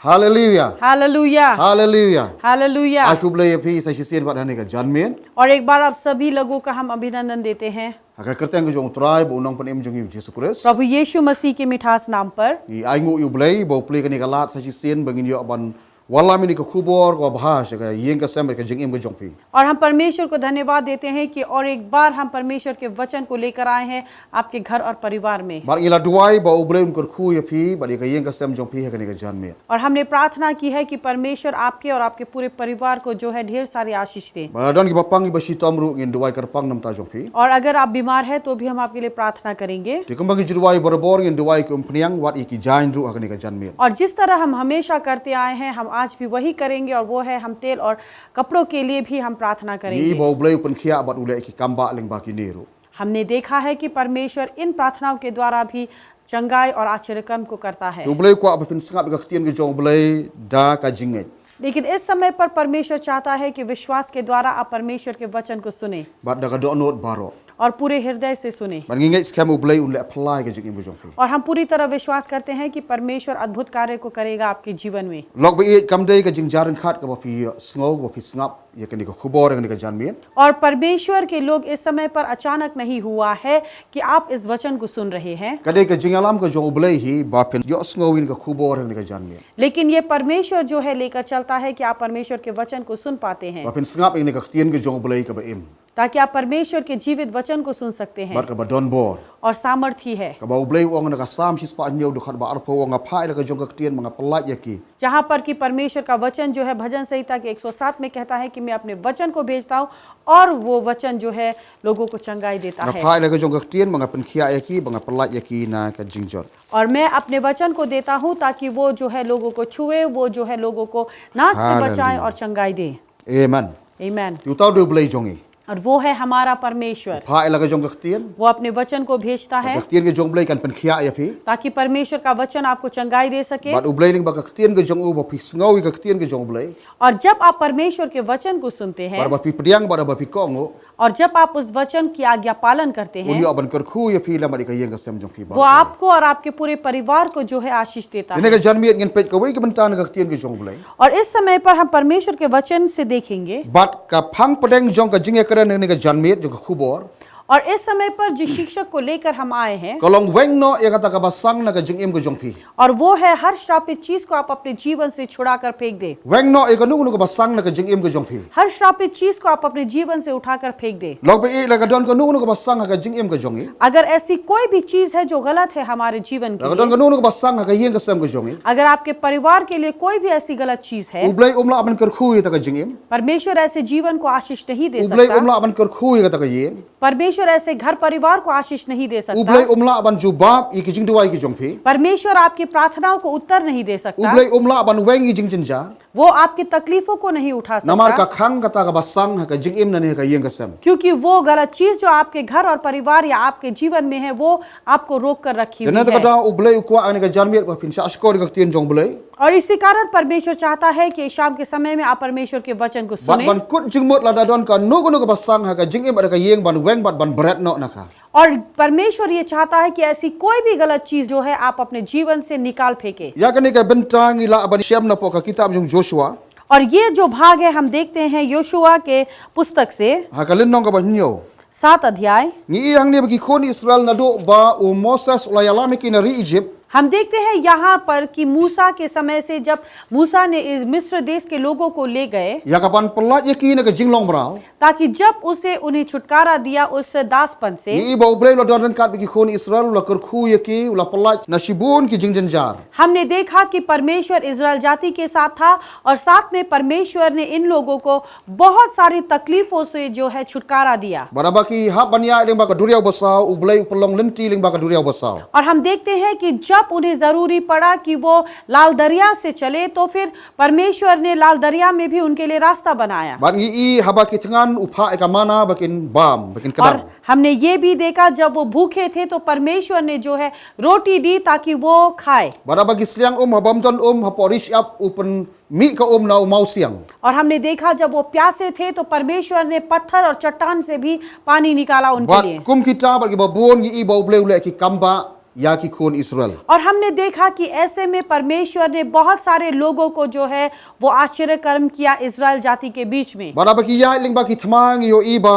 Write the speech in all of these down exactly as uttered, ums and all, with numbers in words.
Haleluya. Haleluya. Haleluya. Haleluya. Ai khublei ïa phi sa shisien bad ha kane ka janmiet. और एक बार आप सभी लोगों का हम अभिनंदन देते हैं। Ha ka kyrteng ka jong U Trai bad U Nongpynim jong ngi U Jisu Khrist. प्रभु यीशु मसीह के मिठास नाम पर। Ngi ainguh ïa U Blei ba u plie kane ka lad sa shisien ba ngin ïoh ban wallam ïa kane ka khubor kaba bha sha ka ïing ka sem ka jingim ka jong phi. और हम परमेश्वर को धन्यवाद देते हैं कि और एक बार हम परमेश्वर के वचन को लेकर आए हैं आपके घर और परिवार में। Bad ngi la duwai ba U Blei un kyrkhu ïa phi bad ïa ka ïing ka sem jong phi ha kane ka janmiet. और हमने प्रार्थना की है कि परमेश्वर आपके और आपके पूरे परिवार को जो है ढेर सारी आशीष दे। Bad lada don kiba pang kiba shitom ruh ngin duwai kyrpang namar jong phi. और अगर आप बीमार हैं तो भी हम आपके लिए प्रार्थना करेंगे। Te kumba ngi ju duwai barabor ngin duwai kum u phniang wat ïa ki jaiñ ruh ha kane ka janmiet. और जिस तरह हम हमेशा करते आए हैं, हम आज भी वही करेंगे, और वो है हम तेल और कपड़ों के लिए भी हम प्रार्थना करेंगे। Ngi ba U Blei u pynkhiah bad u leh ki kam ba lyngba kine ruh. हमने देखा है कि परमेश्वर इन प्रार्थनाओं के द्वारा भी चंगाई और आश्चर्य कर्म को करता है। Te U Blei u kwah ba phin sngap ïa ka ktien ka jong U Blei da ka jingngeit. लेकिन इस समय पर परमेश्वर चाहता है कि विश्वास के द्वारा आप परमेश्वर के वचन को सुने। Bad da ka dohnud baroh. और पूरे हृदय से सुने। Bad ngi ngeit skhem U Blei un leh phylla ïa ka jingim ka jong phi. और हम पूरी तरह विश्वास करते हैं कि परमेश्वर अद्भुत कार्य को करेगा आपके जीवन में। Lok ba ïeit kam dei ka jingjar ryngkat kaba phi sngew kaba phi sngap ïa kane ka khubor ïa kane ka janmiet. और परमेश्वर के लोग इस समय पर अचानक नहीं हुआ है कि आप इस वचन को सुन रहे हैं। Ka dei ka jingïalam ka jong U Blei hi ba phin ïohsngew ïa kane ka khubor ïa kane ka janmiet. लेकिन ये परमेश्वर जो है लेकर चलता है कि आप परमेश्वर के वचन को सुन पाते हैं। Ba phin sngap ïa kane ka ktien ka jong U Blei kaba im. ताकि आप परमेश्वर के जीवित वचन को सुन सकते हैं। Bad kaba don bor. और सामर्थी है। Kaba U Blei u ong na ka Salm shispah hynñiew dkhot ba arphew u ong, nga phah ïa la ka jong ka ktien bad nga pyllait ïa ki. जहाँ पर कि परमेश्वर का वचन जो है भजन संहिता के एक सौ सात में कहता है कि मैं अपने वचन को भेजता हूँ और वो वचन जो है लोगों को चंगाई देता है। Nga phah ïa la ka jong ka ktien bad nga pynkhiah ïa ki bad nga pyllait ïa ki na ka jingjot. और मैं अपने वचन को देता हूँ ताकि वो जो है लोगों को छुए, वो जो है लोगों को नाश से बचाए और चंगाई दे। Amen. Amen. Te uta u dei U Blei jong ngi. और वो है हमारा परमेश्वर। Phah ïa la ka jong ka ktien. वो अपने वचन को भेजता है। Ka ktien ka jong U Blei kan pynkhiah ïa phi. ताकि परमेश्वर का वचन आपको चंगाई दे सके। Bad U Blei lyngba ka ktien ka jong u ba phi sngew ïa ka ktien ka jong U Blei. और जब आप परमेश्वर के वचन को सुनते हैं, Bad ba phi pdiang bad ba phi kohnguh. और जब आप उस वचन की आज्ञा पालन करते हैं, Un ïoh ban kyrkhu ïa phi lem bad ïa ka ïing ka sem jong phi. वो आपको और आपके पूरे परिवाar को जो है आशीष देता है। Ïa kane ka janmiet ngin peit kawei ka bynta na ka ktien ka jong U Blei. और इस समय पर हम परमेश्वर के वचन से देखेंगे। Bad ka phang pdeng jong ka jingïakren ïa kane ka janmiet jong ka khubor. और इस समय पर जिस शिक्षक को लेकर हम आए हैं, Ka long weng noh ïa kata kaba sang na ka jingim ka jong phi. और वो है हर श्रापित चीज को आप अपने जीवन से छुड़ा कर फेंक दे। Weng noh ïa kano kano kaba sang na ka jingim ka jong phi. हर श्रापित चीज को आप अपने जीवन से उठाकर फेंक दे। Lok ba ïeit lada ka don kano kano kaba sang ha ka jingim ka jong ngi. अगर ऐसी कोई भी चीज है जो गलत है हमारे जीवन के लिए, Lada ka don kano kano kaba sang ha ka ïing ka sem ka jong ngi. अगर आपके परिवार के लिए कोई भी ऐसी गलत चीज है, U Blei um lah ban kyrkhu ïa kata ka jingim. परमेश्वर ऐसे जीवन को आशीष नहीं दे सकता। U Blei um lah ban kyrkhu ïa kata ka ïing. परमेश्वर ऐसे घर परिवार को आशीष नहीं दे सकता। U Blei um lah ban jubab ïa ki jingduwai ki jong phi. परमेश्वर आपकी प्रार्थनाओं को उत्तर नहीं दे सकता। U Blei um lah ban weng ïa ki jingjynjar. वो आपकी तकलीफों को नहीं उठा सकता। Namar ka khang kata kaba sang ha ka jingim ne ha ka ïing ka sem. क्योंकि वो गलत चीज जो आपके घर और परिवार या आपके जीवन में है, वो आपको रोक कर रखी हुई है। Te na kata ka daw U Blei u kwah ha kane ka janmiet ba phin shah shkor ïa ka ktien jong U Blei. और इसी कारण परमेश्वर चाहता है कि शाम के समय में आप परमेश्वर के वचन को सुनें। Bad ban kut jingmut lada don kano kano kaba sang ha ka jingim bad ka ïing ban weng bad ban bret noh na ka. और परमेश्वर ये चाहता है कि ऐसी कोई भी गलत चीज जो है, आप अपने जीवन से निकाल फेंके। Ïa kane ka bynta ngi lah ban shem na poh ka kitab jong Joshua. और ये जो भाग है, हम देखते हैं योशुआ के पुस्तक से। Ha ka lynnong kaba hynñiew. सात अध्याय। Ngi i hangne ba ki khun Israel naduh ba u Moses u la ïalam ïa ki na ri Egypt. हम देखते हैं यहाँ पर कि मूसा के समय से, जब मूसा ने इस मिस्र देश के लोगों को ले गए, Ïa ka ban pyllait ïa ki na ka jinglong mraw. ताकि जब उसे उन्हें छुटकारा दिया उस दासपन से, Ngi i ba U Blei u la don ryngkat bad ki khun Israel, u la kyrkhu ïa ki, u la pyllait na shibun ki jingjynjar. हमने देखा कि परमेश्वर इस्राएल जाति के साथ था और साथ में परमेश्वर ने इन लोगों को बहुत सारी तकलीफों से जो है छुटकारा दिया। Bad haba ki hap ban ïaid lyngba ka duriaw basaw, U Blei u pynlong lynti lyngba ka duriaw basaw. और हम देखते हैं कि जब उन्हें जरूरी पड़ा कि वो लाल दरिया से चले, तो फिर परमेश्वर ने लाल दरिया में भी उनके लिए रास्ता बनाया। Bad ngi i haba ki thngan u phah ïa ka mana ba kin bam, ba kin kdang. और हमने ये भी देखा, जब वो भूखे थे तो परमेश्वर ने जो है रोटी दी ताकि वो खाए। Bad haba ki sliang um, haba ym don um, hapoh ri shyiap u pynmih ka um na u mawsiang. और हमने देखा, जब वो प्यासे थे तो परमेश्वर ने पत्थर और चट्टान से भी पानी निकाला उनके लिए। Bad kum kita bad kiba bun ngi i ba U Blei u leh ki kam ba ïa ki khun Israel. और हमने देखा कि ऐसे में परमेश्वर ने बहुत सारे लोगों को जो है वो आश्चर्य कर्म किया इस्राएल जाति के बीच में। Bad haba ki ïaid lyngba ki thma ngi ïohi ba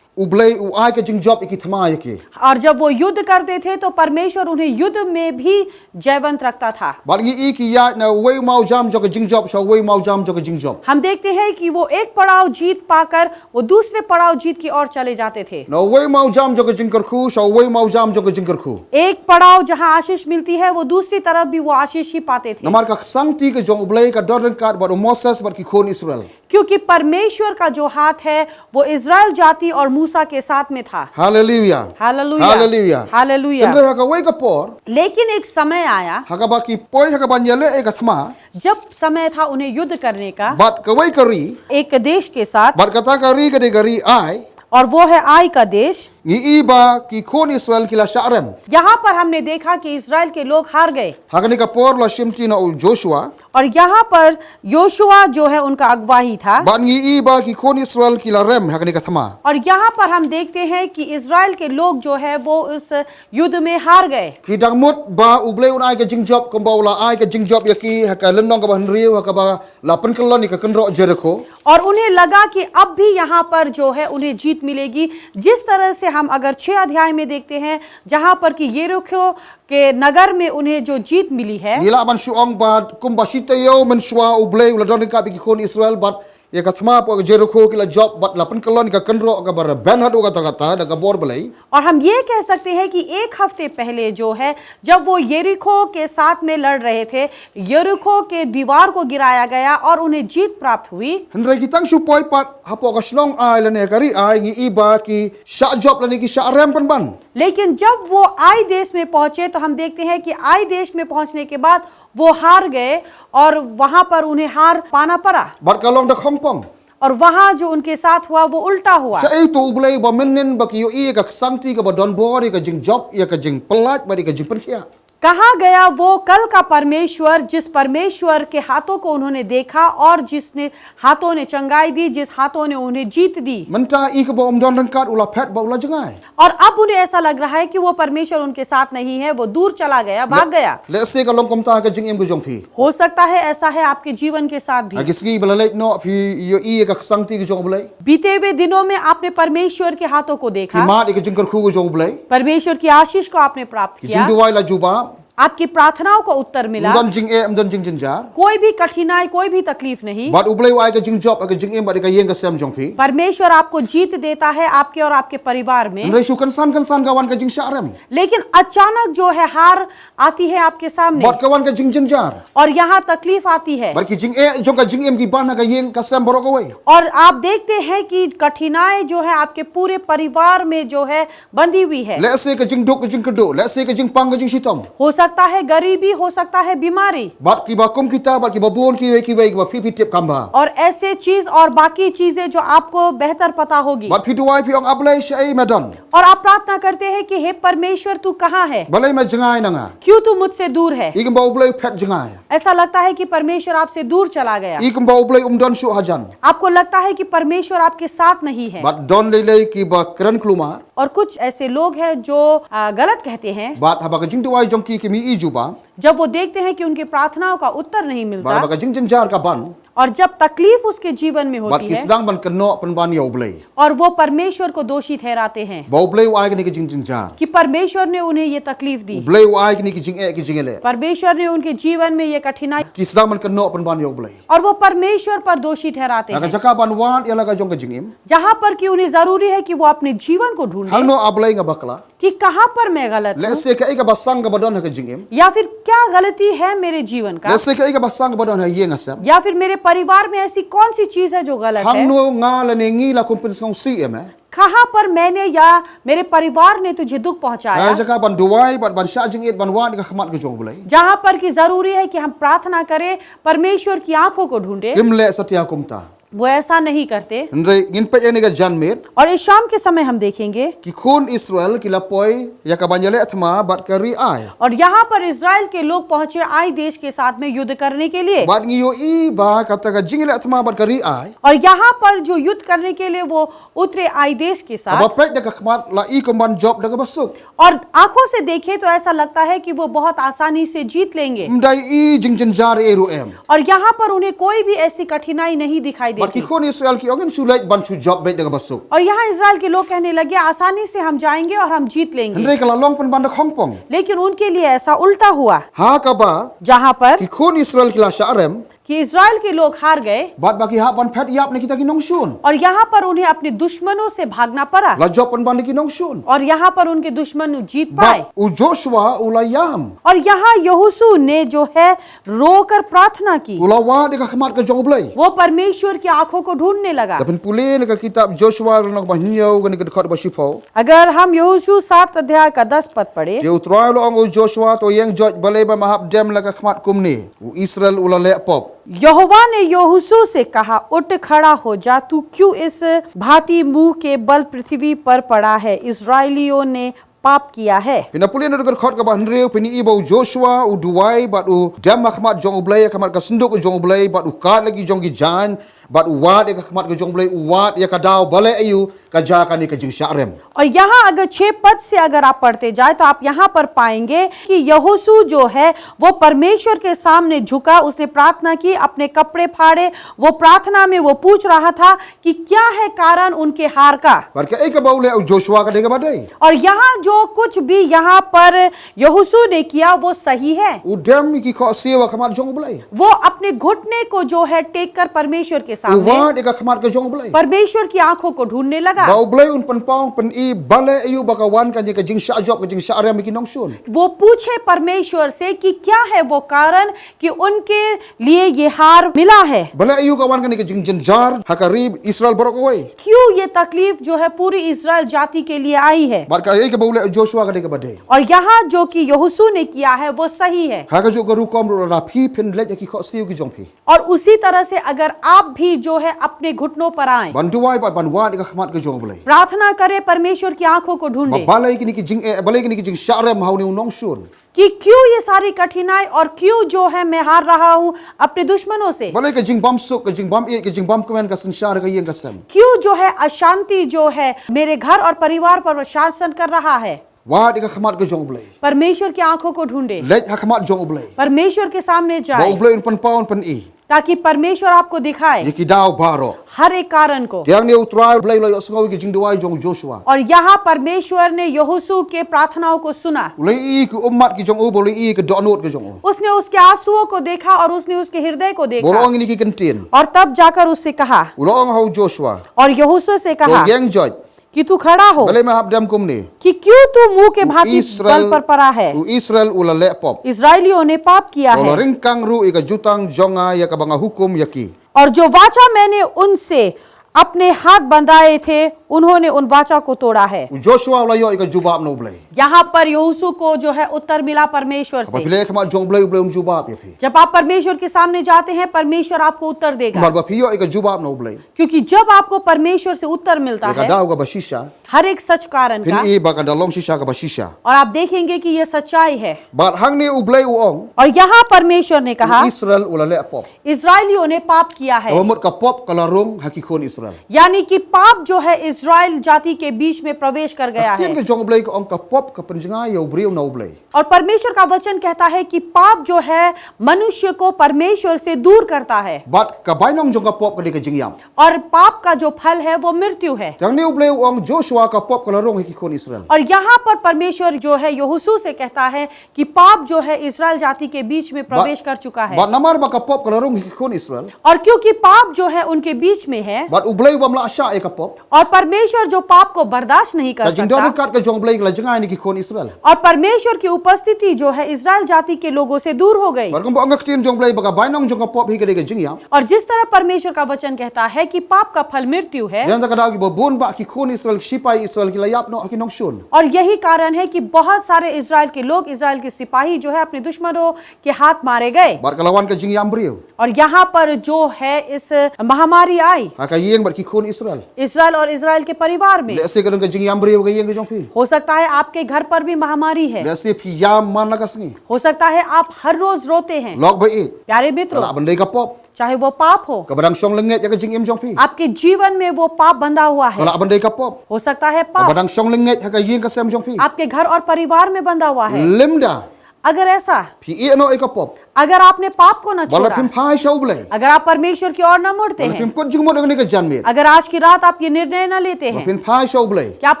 U Blei u ai ka jingjop ïa ki thma ïa ki. और जब वो युद्ध करते थे तो परमेश्वर उन्हें युद्ध में भी जयवंत रखता था। Bad ngi i ki ïaid na uwei u mawjam jong ka jingjop sha uwei u mawjam jong ka jingjop. हम देखते हैं कि वो एक पड़ाव जीत पाकर वो दूसरे पड़ाव जीत की ओर चले जाते थे। Na uwei u mawjam jong ka jingkyrkhu sha uwei u mawjam jong ka jingkyrkhu. एक पड़ाव जहां आशीष मिलती है, वो दूसरी तरफ भी वो आशीष ही पाते थे। Namar ka ksangti ka jong U Blei ka don ryngkat bad u Moses bad ki khun Israel. क्योंकि परमेश्वर का जो हाथ है, वो इस्राएल जाति और मूसा के साथ में था। Haleluya. Haleluya. Haleluya. Haleluya. Hynrei ha kawei ka por, लेकिन एक समय आया, ha kaba ki poi ha kaban ïaleh ïa ka thma, जब समय था उन्हें युद्ध करने का, bad kawei ka ri, एक देश के साथ, bad kata ka ri ka dei ka ri Ai. और वो है आई का देश। Ngi i ba ki khun Israel ki la shah rem. यहाँ पर हमने देखा कि इस्राएल के लोग हार गए। Ha kane ka por la shimti na u Joshua. और यहाँ पर योशुआ जो है उनका अगुवाई था। Bad ngi i ba ki khun Israel ki la rem ha kane ka thma. और यहाँ पर हम देखते हैं कि इस्राएल के लोग जो है वो उस युद्ध में हार गए। Ki dang mut ba U Blei un ai ka jingjop kumba u la ai ka jingjop ïa ki ha ka lynnong kaba hynriew ha kaba la pynkyllon ïa ka kynroh Jerikho. और उन्हें लगा कि अब भी यहाँ पर जो है उन्हें जीत मिलेगी। जिस तरह से हम अगर छह अध्याय में देखते हैं, जहाँ पर कि यरीहो के नगर में उन्हें जो जीत मिली है, ngi lah ban shu ong ba kumba shi taïew mynshuwa U Blei u la don ryngkat bad ki khun Israel bad ïa ka thma hapoh Jerikho ki la jop bad la pynkyllon ïa ka kynroh kaba rben haduh katta katta da ka bor Blei. और हम ये कह सकते हैं कि एक हफ्ते पहले जो है, जब वो यरीहो के साथ में लड़ रहे थे, यरीहो के दीवार को गिराया गया और उन्हें जीत प्राप्त हुई। Hynrei ki tang shu poi pat hapoh ka shnong Ai lane ka ri Ai ngi i ba ki shah jop lane ki shah rem pynban. लेकिन जब वो आई देश में पहुंचे तो हम देखते हैं कि आई देश में पहुंचने के बाद वो हार गए और वहां पर उन्हें हार पाना पड़ा। Bad ka long da khongpong. और वहां जो उनके साथ हुआ वो उल्टा हुआ। Shaei uto U Blei ba mynnin ba ki ïohi ïa ka ksangti kaba don bor ïa ka jingjop ïa ka jingpyllait bad ïa ka jingpynkhiah. कहाँ गया वो कल का परमेश्वर, जिस परमेश्वर के हाथों को उन्होंने देखा और जिसने हाथों ने चंगाई दी, जिस हाथों ने उन्हें जीत दी। Mynta i kaba ym don ryngkat u la phet bad u la jngai. और अब उन्हें ऐसा लग रहा है कि वो परमेश्वर उनके साथ नहीं है, वो दूर चला गया, भाग गया। Lehse ka long kumta ha ka jingim ka jong phi. हो सकता है ऐसा है आपके जीवन के साथ भी। Ha ki sngi ba la leit noh phi ïohi ïa ka ksangti ka jong U Blei. बीते हुए दिनों में आपने परमेश्वर के हाथों को देखा। Phi mad ïa ka jingkyrkhu ka jong U Blei. परमेश्वर की आशीष को आपने प्राप्त किया। Ki jingduwai la jubab. आपकी प्रार्थनाओं का उत्तर मिला। Ym don jingeh, ym don jingjynjar. कोई भी कठिनाई, कोई भी तकलीफ नहीं। Bad U Blei u ai ka jingjop ha ka jingim bad ha ka ïing ka sem jong phi. परमेश्वर आपको जीत देता है आपके और आपके परिवार में। Hynrei shu kynsan kynsan ka wan ka jingshah rem. लेकिन अचानक जो है हार आती है आपके सामने। Bad ka wan ka jingjynjar. और यहाँ तकलीफ आती है। Bad ki jingeh jong ka jingim ki ban ha ka ïing ka sem baroh kawei. और आप देखते हैं कि कठिनाई जो है आपके पूरे परिवार में जो है बंधी हुई है। Lehse ka jingduk ka jingkyrduh, lehse ka jingpang ka jingshitom. हो सकता है गरीबी, हो सकता है बीमारी। Bad kiba kum kita, bad kiba bun kiwei kiwei kiba phi phi tip kam bha. और ऐसे चीज और बाकी चीजें जो आपको बेहतर पता होगी। Bad phi duwai phi ong, A Blei, shaei me don? और आप प्रार्थना करते हैं कि हे परमेश्वर, तू कहाँ है? Balei me jngai na nga? क्यों तू मुझसे दूर है? I kumba U Blei u phet jngai. ऐसा लगता है कि परमेश्वर आपसे दूर चला गया। I kumba U Blei um don shuh hajan. आपको लगता है कि परमेश्वर आपके साथ नहीं है। Bad don lei lei kiba kren kulmar. और कुछ ऐसे लोग हैं जो, आ, गलत कहते हैं। Bad haba ka jingduwai jong ki kim ïohi jubab. जब वो देखते हैं कि उनकी प्रार्थनाओं का उत्तर नहीं मिलता। Bad haba ka jingjynjar ka ban. और जब तकलीफ उसके जीवन में होती है। Bad ki sdang ban kynnoh pynban ïa U Blei. और वो परमेश्वर को दोषी ठहराते हैं। Ba U Blei u ai kine ki jingjynjar. कि परमेश्वर ने उन्हें ये तकलीफ दी। U Blei u ai kine ki jingeh ki jingïaleh. परमेश्वर ने उनके जीवन में ये कठिनाई। Ki sdang ban kynnoh pynban ïa U Blei. और वो परमेश्वर पर दोषी ठहराते हैं। Ha ka jaka ban wad ïa la ka jong ka jingim. जहाँ पर कि उन्हें जरूरी है कि वो अपने जीवन को ढूंढें। Hangno A Blei nga bakla. कि कहाँ पर मैं गलत हूँ? Lehse kaei kaba sang kaba don ha ka jingim. या फिर क्या गलती है मेरे जीवन का? Lehse kaei kaba sang kaba don ha ïing ha sem. या फिर मेरे परिवार में ऐसी कौन सी चीज है जो गलत है? Hangno nga lane ngi la kum pynsngewsih ïa me. कहाँ पर मैंने या मेरे परिवार ने तुझे दुख पहुंचाया? Ha jaka ban duwai bad ban shah jingit ban wad ïa ka khmat ka jong U Blei. जहां पर कि जरूरी है कि हम प्रार्थना करें, परमेश्वर की आंखों को ढूंढे, Kim leh satia kumta. वो ऐसा नहीं करते। Hynrei ngin peit ïa kane ka janmiet. और इस शाम के समय हम देखेंगे Ki khun Israel ki la poi ïa ka ban ïaleh thma bad ka ri Ai. और यहाँ पर इजराइल के लोग पहुंचे आई देश के साथ में युद्ध करने के लिए। Bad ngi ïohi ba kata ka jingïaleh thma bad ka ri Ai. और यहाँ पर जो युद्ध करने के लिए वो उतरे आई देश के साथ, Haba peit da ka khmat la i kum ban jop da kaba suk. और आंखों से देखे तो ऐसा लगता है कि वो बहुत आसानी से जीत लेंगे। Ym dei i jingjynjar ei ruh em. और यहाँ पर उन्हें कोई भी ऐसी कठिनाई नहीं दिखाई Bad ki देती। khun Israel ki ong ngin shu leit ban shu jop beit da kaba suk. और यहाँ इजराइल के लोग कहने लगे, आसानी से हम जाएंगे और हम जीत लेंगे। Hynrei ka la long pynban da khongpong. लेकिन उनके लिए ऐसा उल्टा हुआ, Ha kaba जहाँ पर ki khun Israel ki la shah rem. कि इजराइल के लोग हार गए Bad ba ki hap ban phet ïap na kita ki nongshun. और यहाँ पर उन्हें अपने दुश्मनों से भागना पड़ा La jop pynban da ki nongshun. और यहाँ पर उनके दुश्मन जीत पाए। Bad u Joshua u la ïam. और यहाँ यहोशू ने जो है रोकर प्रार्थना की, U la wad ïa ka khmat ka jong U Blei. वो परमेश्वर की आंखों को ढूंढने लगा। Da pynpule na ka kitab Joshua lynnong ba hynñiew kane ka dkhot ba shiphew. अगर हम यहोशू सात अध्याय का दस पद पढ़े, Te U Trai u la ong, U Joshua, to ïeng joit, balei ba me hap dem la ka khmat kumne? U Israel u la leh pop. यहोवा ने यहोशू से कहा, उठ खड़ा हो जा, तू क्यों इस भांति मुंह के बल पृथ्वी पर पड़ा है? इस्राएलियों ने पाप किया है। Phin da pule na ka dkhot kaba hynriew, phin ïohi ba u Joshua u duwai bad u dem ha khmat jong U Blei, ha khmat ka synduk jong U Blei, bad u kad la ki jong ki jaiñ, bad u wad ïa ka khmat ka jong U Blei, u wad ïa ka daw, balei aïu ka jia kane ka jingshah rem. और यहाँ अगर छह पद से अगर आप पढ़ते जाए तो आप यहाँ पर पाएंगे कि यहोशू जो है वो परमेश्वर के सामने झुका, उसने प्रार्थना की, अपने कपड़े फाड़े, वो प्रार्थना में वो पूछ रहा था कि क्या है कारण उनके हार का। Bad kaei kaba u leh u Joshua ka dei kaba dei. और यहाँ जो कुछ भी यहाँ पर यहोशू ने किया वो सही है। U dem ïa ki khohsiew ha khmat jong U Blei. वो अपने घुटने को जो है टेक कर परमेश्वर के U सामने, wad ïa ka khmat ka jong U Blei. परमेश्वर की आंखों को ढूंढने लगा। Ba U Blei un pynpaw, un pyni balei aïu ba ka wan kane ka jingshah jop, ka jingshah rem ïa ki nongshun. वो पूछे परमेश्वर से कि क्या है वो कारण कि उनके लिए ये हार मिला है। Balei aïu ka wan kane ka jingjynjar ha ka ri Israel baroh kawei. क्यों ये तकलीफ जो है पूरी इजराइल जाति के लिए आई है। Bad kaei kaba u leh u Joshua ka dei kaba dei. और यहाँ जो कि यहोशू ने किया है वो सही है। Ha kajuh ka rukom ruh lada phi phin leit ïa ki khohsiew ki jong phi. और उसी तरह से अगर आप भी जो है अपने घुटनों पर आए, Ban duwai bad ban wad ïa ka khmat ka jong U Blei. प्रार्थना करें, परमेश्वर की आंखों को Ba ढूंढें balei kine ki jing, eh, balei kine ki jingshah rem ha une u nongshun. कि क्यों ये सारी कठिनाई और क्यों जो है मैं हार रहा हूँ अपने दुश्मनों से, Balei ka jingbymsuk, ka jingbym ïeit, ka jingbymkmen ka synshar ka ïing ka sem. क्यों जो है अशांति जो है मेरे घर और परिवार पर शासन कर रहा है। Wad ïa ka khmat ka jong U Blei. परमेश्वर की आंखों को ढूंढे, Leit ha khmat jong U Blei. परमेश्वर के सामने Ba जाए, U Blei un pynpaw, un pyni. ताकि परमेश्वर आपको दिखाए Ïa ki daw baroh. हर एक कारण को। Te hangne U Trai U Blei u la ïohsngew ïa ki jingduwai jong u Joshua. और यहाँ परमेश्वर ने यहोशू के प्रार्थनाओं को सुना। U la ïohi ki ummat ki jong u, ba u la ïohi ki dohnud ki jong u. उसने उसके आंसुओं को देखा और उसने उसके हृदय को Ba u देखा। la ong ïa kine ki kyntien. और तब जाकर उससे कहा, U la ong ha u Joshua. और यहोशू से To कहा ïeng joit. कि तू खड़ा हो, Balei me hap dem kumne. कि क्यों तू मुंह के U भांति Israel, बल पर पड़ा है। U Israel u la leh pop. इस्राएलियों ने पाप किया Ba u la है। ryngkang ruh ïa ka jutang jong nga ïa kaba nga hukum ïa ki. और जो वाचा मैंने उनसे अपने हाथ बंधाए थे, उन्होंने उन वाचा को तोड़ा है। U Joshua u la ïoh ïa ka jubab na U Blei. यहाँ पर यहोशू को जो है उत्तर मिला परमेश्वर Haba phi से। leit ha khmat jong U Blei, U Blei un jubab ïa phi. जब आप परमेश्वर के सामने जाते हैं, परमेश्वर आपको उत्तर देगा। Namar ba phi ïoh ïa ka jubab na U Blei. क्योंकि जब आपको परमेश्वर से उत्तर मिलता Ïa ka है, daw kaba shisha. हर एक सच कारण Phin का, ïohi ba kan da long shisha kaba shisha. और आप देखेंगे कि ये सच्चाई है। Bad hangne U Blei u ong. और यहाँ परमेश्वर ने कहा, U Israel u la leh pop. इस्राएलियों ने पाप किया है। Kaba mut ka pop ka la rung ha ki khun Israel. यानी कि पाप जो है इस्राएल जाति के बीच में प्रवेश कर गया Ka ktien है। ka jong U Blei ka ong ka pop ka pynjngai ïa u briew na U Blei. और परमेश्वर का वचन कहता है कि पाप जो है मनुष्य को परमेश्वर से दूर करता है। Bad ka bainong jong ka pop ka dei ka jingïap. और पाप का जो फल है वो मृत्यु है। Te hangne U Blei u ong Joshua ka pop ka la rung ha ki khun Israel. और यहाँ पर परमेश्वर जो है यहोशू से कहता है कि पाप जो है इस्राएल जाति के बीच में प्रवेश कर चुका है। Bad namar ba ka pop ka la rung ha ki khun Israel. और क्योंकि पाप जो है उनके बीच में है, Bad u Blei bym lah shah ïa ka pop. और परमेश्वर जो पाप को बर्दाश्त नहीं कर Ka jingdon सकता, ryngkat ka jong Blei ka la jngai na ki khun Israel. और परमेश्वर की उपस्थिति जो है इजराइल जाति के लोगों से दूर हो गई। Bad kumba ong ka ktien jong Blei ba ka bainong jong ka pop hi ka dei ka jingïap. और जिस तरह परमेश्वर का वचन कहता है कि पाप का फल मृत्यु है, Dei na kata ka daw kiba bun bah ki khun Israel, ki shipai Israel ki la ïap noh ha ki nongshun. और यही कारण है कि बहुत सारे इजराइल के लोग, इजराइल के सिपाही जो है अपने दुश्मनों के हाथ मारे गए। Bad ka la wan ka jingïam briew. और यहाँ पर जो है इस महामारी आई Ha ka ïing bad ki khun Israel. इजराइल और इजराइल के परिवार में। Lehse ka don ka jingïam briew ha ka ïing ka jong phi. हो सकता है आपके घर पर भी महामारी है। Lehse phi ïam man la ka sngi. हो सकता है आप हर रोज रोते हैं। Lok ba ïeit. प्यारे Ka मित्रों, lah ban dei ka pop. चाहे वो पाप हो, Ka ba dang shong lyngngait ïa ka jingim jong phi. आपके जीवन में वो पाप बंधा हुआ Ka है, lah ban dei ka pop. हो सकता है Ka ba पाप, dang shong lyngngait ha ka ïing ka sem jong phi. आपके घर और परिवाar में बंधा हुआ है। Lymda अगर ऐसा, phi ïeh noh ïa ka pop. अगर आपने पाप को न Bad lada छोड़ा, phim phai sha U Blei. अगर आप परमेश्वर की ओर न मुड़ते Bad lada phim हैं, kut jingmut ïa kane ka janmiet. अगर आज की रात आप ये निर्णय न लेते Ba हैं phin phai sha U Blei. कि आप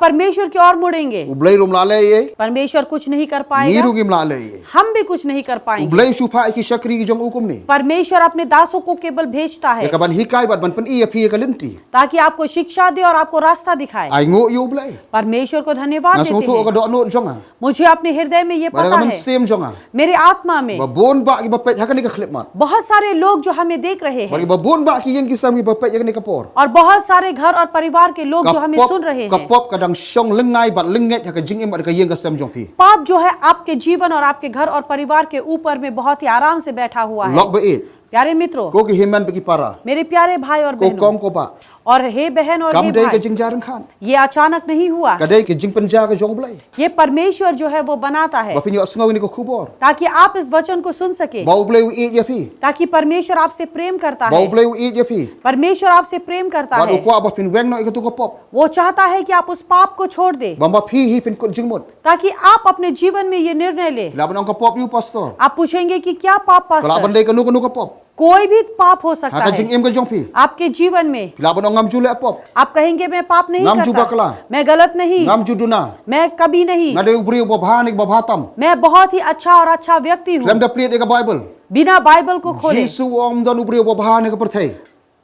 परमेश्वर की ओर मुड़ेंगे, U Blei ruh um lah leh ei ei. परमेश्वर कुछ नहीं कर Ngi पाएगा, ruh ngim lah leh ei ei. हम भी कुछ नहीं कर U पाएंगे। Blei shu phah ïa ki shakri ki jong u kumne. परमेश्वर अपने दासों को केवल भेजता है Ïa ka ban hikai bad ban pyni ïa phi ïa ka lynti. ताकि आपको शिक्षा दे और आपको रास्ता दिखाए। Ai nguh ïa U Blei. परमेश्वर को धन्यवाद Nga देते sngewthuh ha ka हैं, dohnud jong nga. मुझे अपने हृदय में ये Bad ha पता ka है, mynsiem jong nga. मेरे आत्मा में Ba bun bah kiba peit ha kane ka khyllipmat. बहुत सारे लोग जो हमें देख रहे Bad हैं kiba bun bah ki ïing ki sem kiba peit ïa kane ka por. और बहुत सारे घर और परिवार के लोग जो हमें सुन रहे Ka हैं। pop ka dang shong lyngngai bad lyngngait ha ka jingim bad ka ïing ka sem jong phi. पाप जो है आपके जीवन और आपके घर और परिवार के ऊपर में बहुत ही आराम से बैठा हुआ है। Lok ba ïeit. प्यारे मित्रों, Ko ki hynmen bad ki para. मेरे प्यारे भाई और Ko बहनों, kong ko bah. और हे बहन और Kam हे dei ka भाई, jingjarngkhan. ये अचानक नहीं हुआ। Ka dei ka jingpynja ka jong U Blei. ये परमेश्वर जो है वो बनाता है Ba phin ïohsngew ïa kane ka khubor. ताकि आप इस वचन को सुन सके, Ba U Blei u ïeit ïa phi. ताकि परमेश्वर आपसे प्रेम करता Ba U है, Blei u ïeit ïa phi. परमेश्वर आपसे प्रेम करता Bad u है। kwah ba phin weng noh ïa katu ka pop. वो चाहता है कि आप उस पाप को छोड़ दे, Ba ma phi hi phin kut jingmut. ताकि आप अपने जीवन में ये निर्णय ले। Lah ban ong ka pop ïa u pastor. आप पूछेंगे कि क्या पाप Ka lah ban पास्टर? dei kano kano ka pop. कोई भी पाप हो Ha सकता ka है jingim ka jong phi. आपके जीवन में। Phi lah ban ong ngam ju leh pop. आप कहेंगे मैं पाप नहीं Ngam ju करता, bakla. मैं गलत नहीं, Ngam ju duna. मैं कभी नहीं, Nga dei u briew ba bha ne ba bha tam. मैं बहुत ही अच्छा और अच्छा व्यक्ति हूँ। Khlem da plied ïa ka Bible. बिना बाइबल को खोले Jisu u ong ym don u briew ba bha ne ka pyrthei.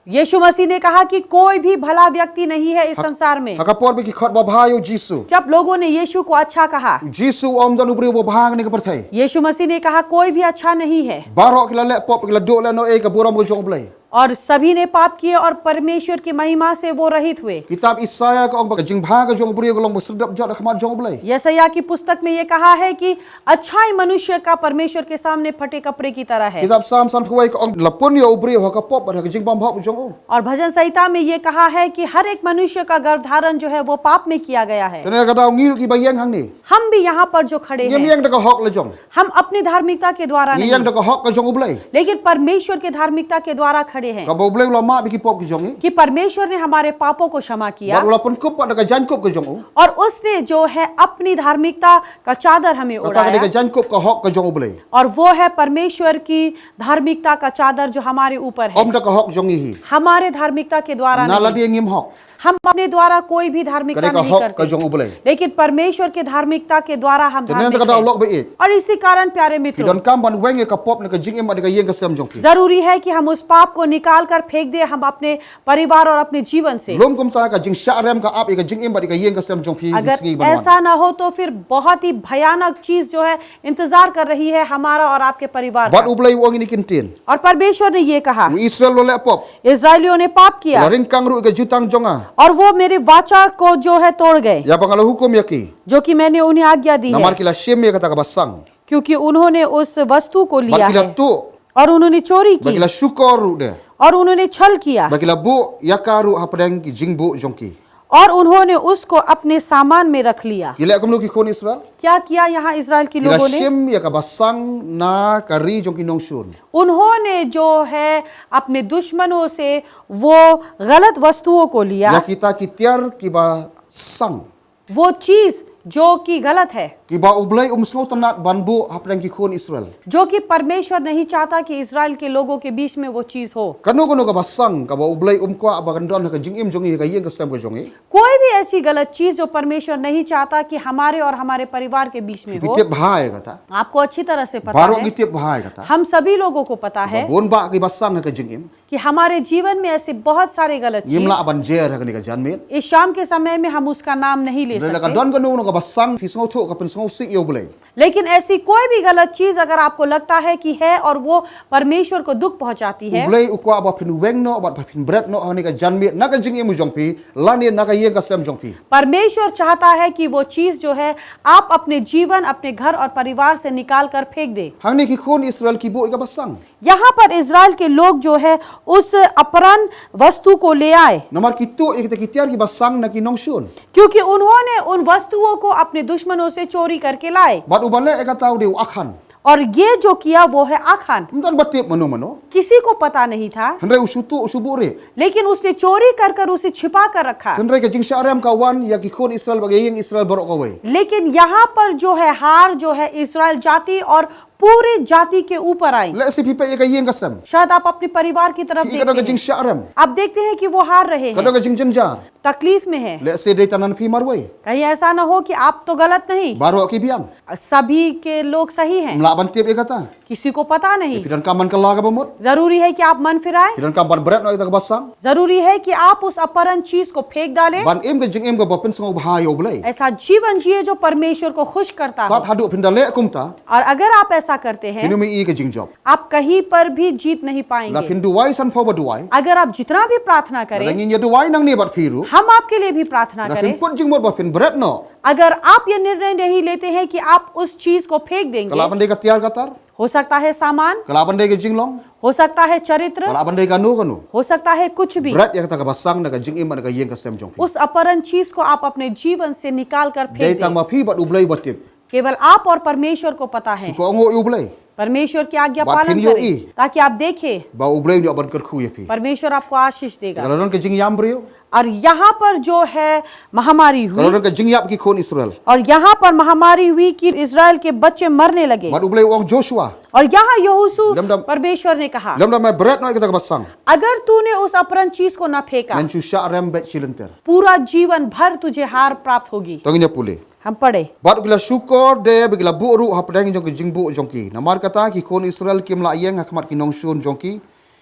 यीशु मसीह ने कहा कि कोई भी भला व्यक्ति नहीं है इस संसार में। Ha ka por ba ki khot ba bha ïa u Jisu. जब लोगों ने यीशु को अच्छा कहा, Jisu u ong ym don u briew ba bha ne ka pyrthei. यीशु मसीह ने कहा कोई भी अच्छा नहीं है। Baroh ki la leh pop, ki la duh leh noh ei ka burom ka jong U Blei. और सभी ने पाप किए और परमेश्वर की महिमा से वो रहित हुए। Kitab Isaïah ka ong ba ka jingbha ka jong u briew ka long ba sdep jot ha khmat jong U Blei. यशायाह की पुस्तक में ये कहा है कि अच्छाई मनुष्य का परमेश्वर के सामने फटे कपड़े की तरह है। Kitab Salm sanphew wei ka ong la pun ïa u briew ha ka pop bad ha ka jingbymhok jong u. और भजन संहिता में ये कहा है कि हर एक मनुष्य का गर्भधारण जो है वो पाप में किया गया है। Te na kata ngi ruh kiba ïeng hangne. हम भी यहाँ पर जो खड़े Ngim हैं, ïeng da ka hok la jong. हम अपनी धार्मिकता के द्वारा Ngi नहीं, ïeng da ka hok ka jong U Blei. लेकिन परमेश्वर के धार्मिकता के द्वारा खड़े हैं Kaba U Blei u la map ïa ki pop ki jong ngi. कि परमेश्वर ने हमारे पापों को क्षमा किया Bad u la pynkup pat da ka jaiñkup ka jong u. और उसने जो है अपनी धार्मिकता का चादर हमें Kata ka dei ka ओढ़ाया jaiñkup ka hok ka jong U Blei. और वो है परमेश्वर की धार्मिकता का चादर जो हमारे ऊपर है, Ym da ka hok jong ngi hi. हमारे धार्मिकता के द्वारा Nga la नहीं। dei ngim hok. हम अपने द्वारा कोई भी Ka धार्मिकता dei ka नहीं hok ka jong करते, U Blei. लेकिन परमेश्वर के धार्मिकता के द्वारा हम Te na धार्मिक kata u हैं। lok ba ïeit. और इसी कारण प्यारे Phi मित्रों, donkam ban weng ïa ka pop ne ka jingim bad ïa ka ïing ka sem jong phi. जरूरी है कि हम उस पाप को निकाल कर फेंक दें हम अपने परिवार और अपने जीवन से। Lum kumta ka jingshah rem ka ap ïa ka jingim bad ïa ka ïing ka sem jong phi ha ki अगर sngi ban wan. ऐसा ना हो तो फिर बहुत ही भयानक चीज जो है इंतजार कर रही है हमारा और आपके परिवार Bad का। U Blei u ong ïa kine ki ktien. और परमेश्वर ने ये कहा, U Israel u la leh pop. इसराइलियों ने पाप U la किया ryngkang ruh ïa ka jutang jong nga. और वो मेरे वाचा को जो है तोड़ गए, Ïa ba nga la hukum ïa ki. जो कि मैंने उन्हें आज्ञा दी Namar है, ki la shim ïa kata kaba sang. क्योंकि उन्होंने उस वस्तु को लिया Bad ki la है tuh. और उन्होंने चोरी Bad ki की la shukor ruh de. और उन्होंने छल किया Bad ki la buh ïa ka ruh hapdeng ki jingbuh jong ki. और उन्होंने उसको अपने सामान में रख लिया। Ki leh kumno ki khun Israel? क्या किया यहाँ इसराइल के Ki la लोगों ने? shim ïa kaba sang na ka ri jong ki nongshun. उन्होंने जो है अपने दुश्मनों से वो गलत वस्तुओं को लिया, Ïa kita ki tiar kiba sang. वो चीज जो कि गलत है। Kiba U Blei um sngewtynnat ban buh hapdeng ki khun Israel. जो कि परमेश्वर नहीं चाहता कि इज़राइल के लोगों के बीच में वो चीज हो। Kano kano kaba sang kaba U Blei um kwah ba kan don ha ka jingim jong ngi, ha ka ïing ka sem ka jong ngi. कोई भी ऐसी गलत चीज जो परमेश्वर नहीं चाहता कि हमारे और हमारे परिवार के बीच में Phi हो। tip bha ïa kata. आपको अच्छी तरह से पता Baroh है, ngi tip bha ïa kata. हम सभी लोगों को पता Ba है bun bah kiba sang ha ka jingim. कि हमारे जीवन में ऐसी बहुत सारी गलत Ngim चीज, lah ban jer ha kane ka janmiet. इस शाम के समय में हम उसका नाम नहीं ले Lada ka सकते। don kano kano kaba sang, phi sngewthuh ka pynsngewsih ïa U Blei. लेकिन ऐसी कोई भी गलत चीज अगर आपको लगता है कि है और वो परमेश्वर को दुख पहुंचाती U है, Blei u kwah ba phin weng noh bad ba phin bret noh ha kane ka janmiet na ka jingim jong phi, lane na ka ïing ka sem jong phi. परमेश्वर चाहता है कि वो चीज जो है, आप अपने जीवन, अपने घर और परिवार से निकाल कर फेंक दे। Hangne ki khun Israel ki buh ïa kaba sang. यहाँ पर इज़राइल के लोग जो है, उस अपहरण वस्तु को ले आए, Namar ki tuh ïa kita ki tiar kiba sang na ki nongshun. क्योंकि उन्होंने उन वस्तुओं को अपने दुश्मनों से चोरी करके लाए। Bad uba leh ïa kata u dei u Akhan. और ये जो किया, वो है आखान। Ym don ba tip mano mano. किसी को पता नहीं था, Hynrei u shu tuh, u shu buhrieh. लेकिन उसने चोरी कर कर उसे छिपा कर रखा। Hynrei ka jingshah rem ka wan ïa ki khun Israel bad ka ïing Israel baroh kawei. लेकिन यहाँ पर जो है, हार जो है, इज़राइल जाति और पूरी जाति के ऊपर आई। Lehse phi peit ïa ka ïing ka sem. शायद आप अपने परिवार की तरफ Phi ïohi ka don ka देखते हैं, jingshah rem. आप देखते हैं कि वो हार रहे Ka don हैं, ka jingjynjar. तकलीफ में है। Lehse dei tang na phi marwei. कहीं ऐसा ना हो कि आप तो गलत नहीं, Baroh ki biang. सभी के लोग सही हैं, Ym lah ban tip ïa kata. किसी को पता नहीं। Phi donkam ban kylla kaba mut. जरूरी है कि आप मन फिराए, Phi donkam ban bret noh ïa kata kaba sang. जरूरी है कि आप उस अपहरण चीज को फेंक डालें। Ban im ka jingim kaba pynsngewbha ïa U Blei. ऐसा जीवन जिए जो परमेश्वर को खुश करता हो। Tad haduh phin da leh kumta, और अगर आप ऐसा करते हैं, phin ym ïohi ka jingjop. आप कहीं पर भी जीत नहीं La पाएंगे। phin duwai sanphew ba duwai. अगर आप जितना भी प्रार्थना Lada करें, ngin ïa duwai nangne bad phi ruh. हम आपके लिए भी प्रार्थना Lada करें। phin put jingmut ba phin bret noh. अगर आप ये निर्णय नहीं लेते हैं कि आप उस चीज को फेंक Ka lah देंगे, ban dei ka tiar ka tar. हो सकता है सामान, Ka lah ban dei ka jinglong. हो सकता है Ka चरित्र, lah ban dei kano kano. हो सकता है कुछ भी। Bret ïa kata kaba sang na ka jingim bad na ka ïing ka sem jong phi. उस अपहरण चीज को आप अपने जीवन से निकाल कर Dei फेंक tang दें। ba phi bad U Blei ba tip. केवल आप और परमेश्वर को पता है। Shu kohnguh ïa U Blei. परमेश्वर की आज्ञा Bad पालन phin करें, ïohi. ताकि आप देखें, Ba U Blei un ïoh ban kyrkhu ïa phi. परमेश्वर आपको आशीष देगा। Ka la don ka jingïam briew. और यहाँ पर जो है महामारी Ka la हुई, don ka jingïap ki khun Israel. और यहाँ पर महामारी हुई कि इज़राइल के बच्चे मरने लगे। Bad U Blei u ong Joshua. और यहाँ यहोशू Lymda- परमेश्वर ने कहा, Lymda me bret noh ïa kata kaba sang. अगर तूने उस अपहरण चीज को न फेंका, Men shu shah rem beit shi lynter. पूरा जीवन भर तुझे हार प्राप्त होगी। To ngin ïa pule. हम पढ़े। Bad ki la shukor de bad ki la buh ruh hapdeng jong ki jingbuh jong ki. Namar kata ki khun Israel kim lah ïeng ha khmat ki nongshun jong ki.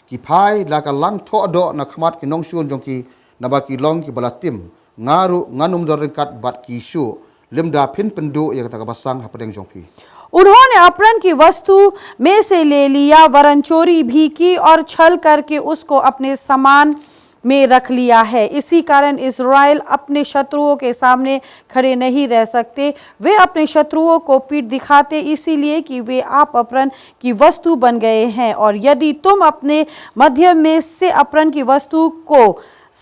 Ki phai la ka lang thoh doh na khmat ki nongshun jong ki, naba ki long kiba la tim. Nga ruh ngan ym don ryngkat bad ki shuh. Lymda phin pynduh ïa kata kaba sang hapdeng jong phi. उन्होंने अपहरण की वस्तु में से ले लिया, वरन चोरी भी की और छल करके उसको अपने सामान में रख लिया है। इसी कारण इज़राइल अपने शत्रुओं के सामने खड़े नहीं रह सकते। वे अपने शत्रुओं को पीठ दिखाते, इसीलिए कि वे आप अपहरण की वस्तु बन गए हैं। और यदि तुम अपने मध्य में से अपहरण की वस्तु को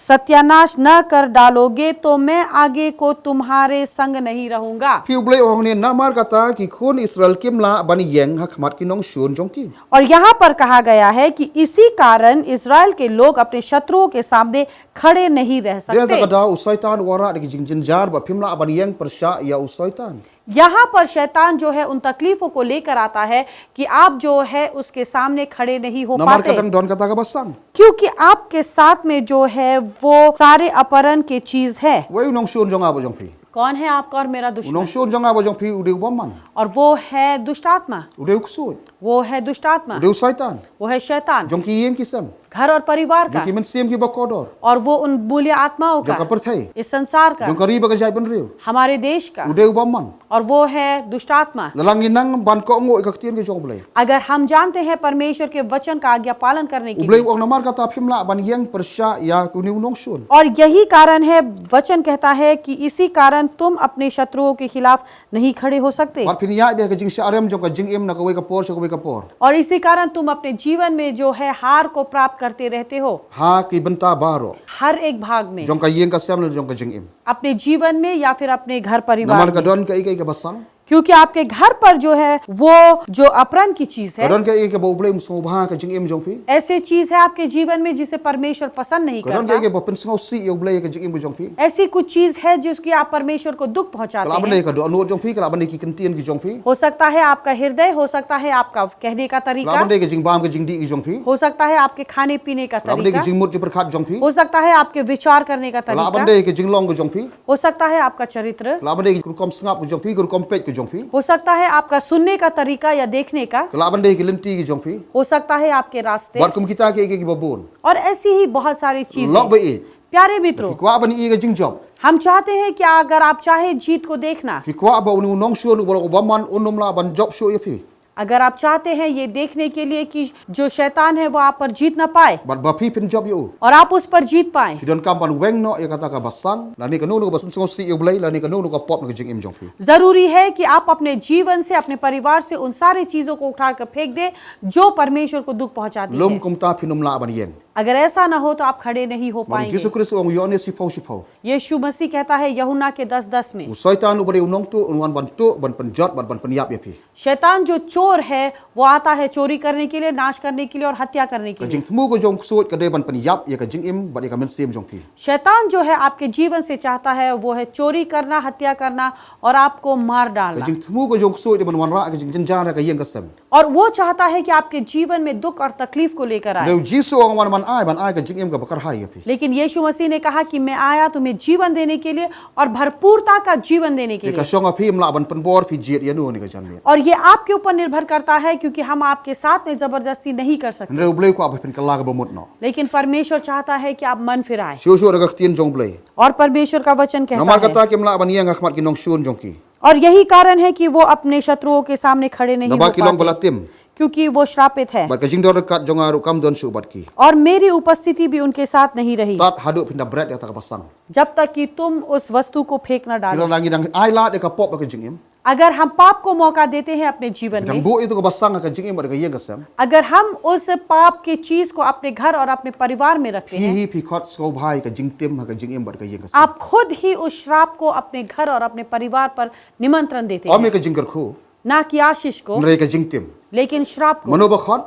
सत्यानाश न कर डालोगे, तो मैं आगे को तुम्हारे संग नहीं रहूंगा। Phi U Blei u ong ne, namar kata ki khun Israel kim lah ban ïeng ha khmat ki nongshun jong ki. और यहाँ पर कहा गया है कि इसी कारण इज़राइल के लोग अपने शत्रुओं के सामने खड़े नहीं रह Dei kata सकते। ka daw u Soitan u wanrah da ki jingjynjar ba phim lah ban ïeng pyrshah ïa u Soitan. यहाँ पर शैतान जो है उन तकलीफों को लेकर आता है कि आप जो है उसके सामने खड़े नहीं हो Namar ka पाते, dang don kata kaba sang. क्योंकि आपके साथ में जो है वो सारे अपहरण की चीज है। Uei u nongshun jong nga bad jong phi? कौन है आपका और मेरा U दुश्मन? nongshun jong nga bad jong phi u dei u bymman. और वो है दुष्ट आत्मा, U dei u ksuid. वो है दुष्ट आत्मा, U dei u Soitan. वो है शैतान, Jong ki ïing ki sem. घर और परिवार Jong का, ki mynsiem kiba kordor. और वो उन मूल्य आत्माओं Jong ka का, pyrthei. इस संसार का, Jong ka ri bad ka jaitbynriew. हमारे देश का, U dei u bymman. और वो है दुष्ट आत्मा। Lada ngi nang ban kohnguh ïa ka ktien ka jong U Blei. अगर हम जानते हैं परमेश्वर के वचन का आज्ञा पालन करने के U Blei लिए, u ong namar kata phim lah ban ïeng pyrshah ïa une u nongshun. और यही कारण है, वचन कहता है कि इसी कारण तुम अपने शत्रुओं के खिलाफ नहीं खड़े हो सकते, Bad phin ïaid beit ha ka jingshah rem jong ka jingim na kawei ka por sha kawei ka por. और इसी कारण तुम अपने जीवन में जो है हार को प्राप्त करते रहते हो, Ha ki bynta baroh. हर एक भाग में, Jong ka ïing ka sem lane jong ka jingim. अपने जीवन में या फिर अपने घर परिवार Namar ka में। don kaei kaei kaba sang. क्योंकि आपके घर पर जो है, वो जो अपरण की चीज है, Ka don kaei kaei kaba U Blei um sngewbha ha ka jingim jong phi. ऐसी चीज है आपके जीवन में जिसे परमेश्वर पसंद नहीं Ka don kaei करता। kaei kaba pynsngewsih ïa U Blei ha ka jingim ka jong phi. ऐसी कुछ चीज है जिसकी आप परमेश्वर को दुख Ka पहुंचाते lah ban dei हैं। ka dohnud jong phi, ka lah ban dei ki kyntien ki jong phi. हो सकता है आपका हृदय, हो सकता है आपका कहने का Ka lah ban तरीका, dei ka jingbam ka jingdih ki jong phi. हो सकता है आपके खाने पीने का Ka lah ban dei ka तरीका, jingmut jingpyrkhat jong phi. हो सकता है आपके विचार करने का Ka lah ban तरीका, dei ka jinglong ka jong phi. हो सकता है आपका चरित्र, Ka lah ban dei ka rukom sngap ka jong phi, ka rukom peit ka jong phi. हो सकता है आपका सुनने का तरीका या देखने का, Ka lah ban dei ka lynti ka jong phi. हो सकता है आपके रास्ते, Bad kum kita kiei kiei kiba bun. और ऐसी ही बहुत सारी चीजें। Lok ba ïeit. प्यारे मित्रों, Phi kwah ban ïohi ka jingjop. हम चाहते हैं कि अगर आप चाहे जीत को देखना, Phi kwah ba une u nongshun uba long u bymman un ym lah ban jop shuh ïa phi. अगर आप चाहते हैं ये देखने के लिए कि जो शैतान है वो आप पर जीत ना पाए Bad ba phi phin jop ïa u. और आप उस पर जीत पाए, Phi donkam ban weng noh ïa kata ka basang, lane kano kano kaba pynsngewsih ïa U Blei, lane kano kano ka pop na ka jingim jong phi. जरूरी है कि आप अपने जीवन से, अपने परिवार से उन सारी चीजों को उठाकर फेंक दें जो परमेश्वर को दुख पहुंचाती Lym है। kumta phin ym lah ban ïeng. अगर ऐसा ना हो तो आप खड़े नहीं हो Namar u Jisu पाएंगे। Khrist u ong, Ïoannis shiphew shiphew. यीशु मसीह कहता है यूहन्ना के दस दस में, U Soitan uba dei u nongtuh un wan ban tuh, ban pynjot bad ban pynïap ïa phi. शैतान जो चोर है, वो आता है चोरी करने के लिए, नाश करने के लिए और हत्या करने के Ka लिए। jingthmu ka jong u ksuid ka dei ban pynïap ïa ka jingim bad ïa ka mynsiem jong phi. शैतान जो है आपके जीवन से चाहता है, वो है चोरी करना, हत्या करना और आपको मार Ka डालना। jingthmu ka jong u ksuid dei ban wanrah ka jingjynjar ha ka ïing ka sem. और वो चाहता है कि आपके जीवन में दुख और तकलीफ को लेकर आए। Hynrei u Jisu u ong, Wan ban ai, ban ai ka jingim kaba kyrhai ïa phi. लेकिन यीशु मसीह ने कहा कि मैं आया तुम्हें जीवन देने के लिए और भरपूरता का जीवन देने के Te ka लिए। shong ha phi, ym lah ban pynbor phi jied ïano ne ka janmiet. और ये आपके ऊपर निर्भर करता है, क्योंकि हम आपके साथ में जबरदस्ती नहीं कर सकते। Hynrei U Blei u kwah ba phin kylla kaba mut noh. लेकिन परमेश्वर चाहता है कि आप मन फिराएं। Shuh shuh da ka ktien jong U Blei. और परमेश्वर का वचन कहता Namar है, kata kim lah ban ïeng ha khmat ki nongshun jong ki. और यही कारण है कि वो अपने शत्रुओं के सामने खड़े नहीं हो पाते, Naba ki long ba la tim. क्योंकि वो श्रापित है। Bad ka jingdon ryngkat jong nga ruh kam don shuh bad ki. और मेरी उपस्थिति भी उनके साथ नहीं रही। Tad haduh phin da bret ïa kata ka basang. जब तक कि तुम उस वस्तु को फेंक न Phi डालो। la ngi dang ai lad ïa ka pop ha ka jingim. अगर हम पाप को मौका देते हैं अपने जीवन Ngi dang में, buh ïa kata ka basang ha ka jingim bad ka ïing ka sem. अगर हम उस पाप की चीज को अपने घर और अपने परिवार में रखते Phi हैं, hi phi khot sngewbha ïa ka jingtim ha ka jingim bad ka ïing ka sem. आप खुद ही उस श्राप को अपने घर और अपने परिवार पर निमंत्रण देते Ym ïa हैं, ka jingkyrkhu. ना कि आशीष को, Hynrei ka jingtim. लेकिन श्राप को। Mano ba khot?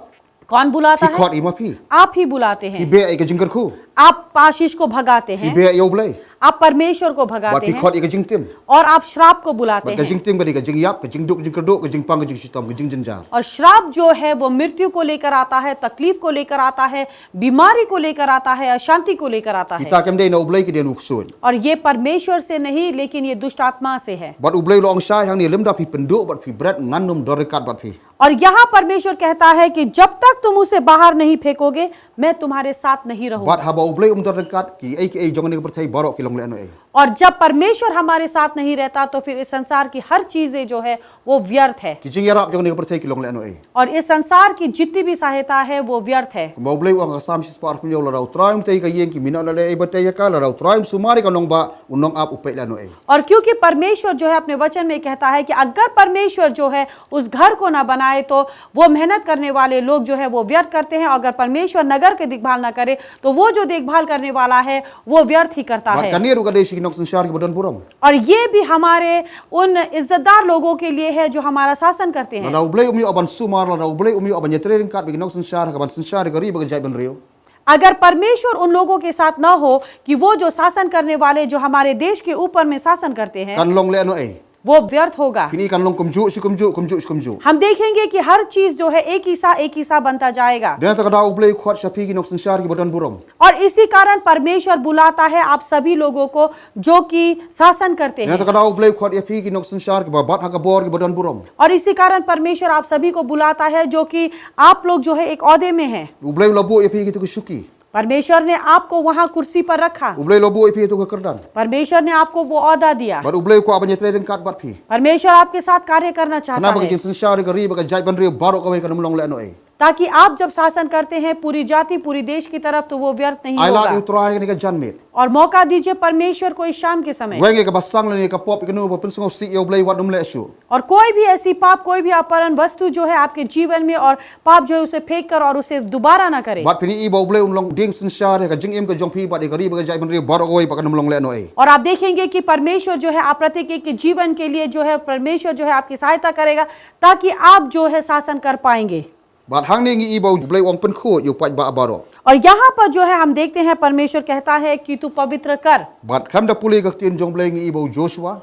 कौन बुलाता Phi है? khot ïa ma phi. आप ही बुलाते Phi हैं। beh ïa ka jingkyrkhu. आप आशीष को भगाते Phi हैं, beh ïa U Blei. आप परमेश्वर को Bad भगाते phi हैं khot ïa ka jingtim. और आप श्राप को बुलाते Bad ka हैं। jingtim ka dei ka jingïap, ka jingduk jingkyrduh, ka jingpang ka jingshitom, ka jingjynjar. और श्राप जो है वो मृत्यु को लेकर आता है, तकलीफ को लेकर आता है, बीमारी को लेकर आता है, अशांति को लेकर आता है। Kita kim dei na U Blei, ki dei na u ksuid. और ये परमेश्वर से नहीं, लेकिन ये दुष्ट आत्मा से है। Bad U Blei u la ong shai hangne, lymda phi pynduh bad phi bret, ngan nym don ryngkat bad phi. और यहाँ परमेश्वर कहता है कि जब तक तुम उसे बाहर नहीं फेंकोगे, मैं तुम्हारे साथ नहीं रहूंगा। Bad haba U Blei um don ryngkat, kiei kiei jong kane ka pyrthei baroh ki long lehnohei. और जब परमेश्वर हमारे साथ नहीं रहता, तो फिर इस संसार की हर चीजें जो है, वो व्यर्थ है। Ki jingïarap jong kane ka pyrthei ki long lehnohei. और इस संसार की जितनी भी सहायता है, वो व्यर्थ है। Kumba U Blei u ong ha ka Salm shispah arphew hynñiew, lada U Trai um tei ïa ka ïing, ki minot lehnohei ba tei ïa ka, lada U Trai um sumar ïa ka nongbah, u nongap u peit lehnohei. और क्योंकि परमेश्वर जो है अपने वचन में कहता है कि अगर परमेश्वर जो है उस घर को ना बनाए, तो वो मेहनत करने वाले लोग जो है वो व्यर्थ करते हैं, और अगर परमेश्वर नगर की देखभाल ना करे, तो वो जो देखभाल करने वाला है वो व्यर्थ ही करता Bad है। kane ruh ka dei sha ki nongsynshar kiba don burom. और ये भी हमारे उन इज्जतदार लोगों के लिए है जो हमारा शासन करते हैं। Lada U Blei um ïoh ban sumar, lada U Blei um ïoh ban ïatrei ryngkat bad ki nongsynshar ha ka ban synshar ïa ka ri bad ka jaitbynriew, अगर परमेश्वर उन लोगों के साथ ना हो कि वो जो शासन करने वाले जो हमारे देश के ऊपर में शासन करते हैं, kan long lehnohei. वो व्यर्th होगा। Phin i kan long kumjuh shi kumjuh, kumjuh shi kumjuh. हम देखेंगे कि हर चीज जो है एक ही सा एक ही सा बनता जाएगा। Dei na kata ka daw U Blei u khot sha phi ki nongsynshar kiba don burom. और इसी कारण परमेश्वर बुलाता है आप सभी लोगों को जो कि शासन करते Dei na हैं। kata ka daw U Blei u khot ïa phi ki nongsynshar kiba bat ha ka bor, kiba don burom. और इसी कारण परमेश्वर आप सभी को बुलाता है जो कि आप लोग जो है एक ओहदे में हैं। U Blei u la buh ïa phi ha kito ki shuki. परमेश्वर ने आपको वहां कुर्सी पर रखा। U Blei u la buh ïa phi ha kato ka kyrdan. परमेश्वर ने आपको वो ओहदा दिया। Bad U Blei u kwah ban ïatrei ryngkat bad phi. परमेश्वर आपके साथ कार्य करना चाहता Khnang ba ka है, jingsynshar ïa ka ri bad ka jaitbynriew baroh kawei kan ym long lehnohei. ताकि आप जब शासन करते हैं पूरी जाति, पूरी देश की तरफ, तो वो व्यर्थ नहीं होगा। Ai lad ïa U Trai kane ka janmiet. और मौका दीजिए परमेश्वर को इस शाम के समय। Weng ïa kaba sang lane ïa ka pop ïa kano ba pynsngewsih ïa U Blei wat nym leh shuh. और कोई भी ऐसी पाप, कोई भी अपहरण वस्तु जो है आपके जीवन में, और पाप जो है उसे फेंक कर और उसे दोबारा ना करें। Bad phin ïohi ba U Blei un long dieng synshar ïa ka jingim ka jong phi bad ïa ka ri bad ka jaitbynriew baroh kawei ba kan nym long lehnohei. और आप देखेंगे कि परमेश्वर जो है आप प्रत्येक एक के जीवन के लिए जो है परमेश्वर जो है आपकी सहायता करेगा, ताकि आप जो है शासन कर पाएंगे। Bad hangne ngi ïohi ba U Blei u ong pynkhuid ïa u paidbah baroh. और यहाँ पर जो है हम देखते हैं परमेश्वर कहता है कि तू पवित्र कर। Bad khlem da pule ka ktien jong U Blei ngi ïohi ba u Joshua.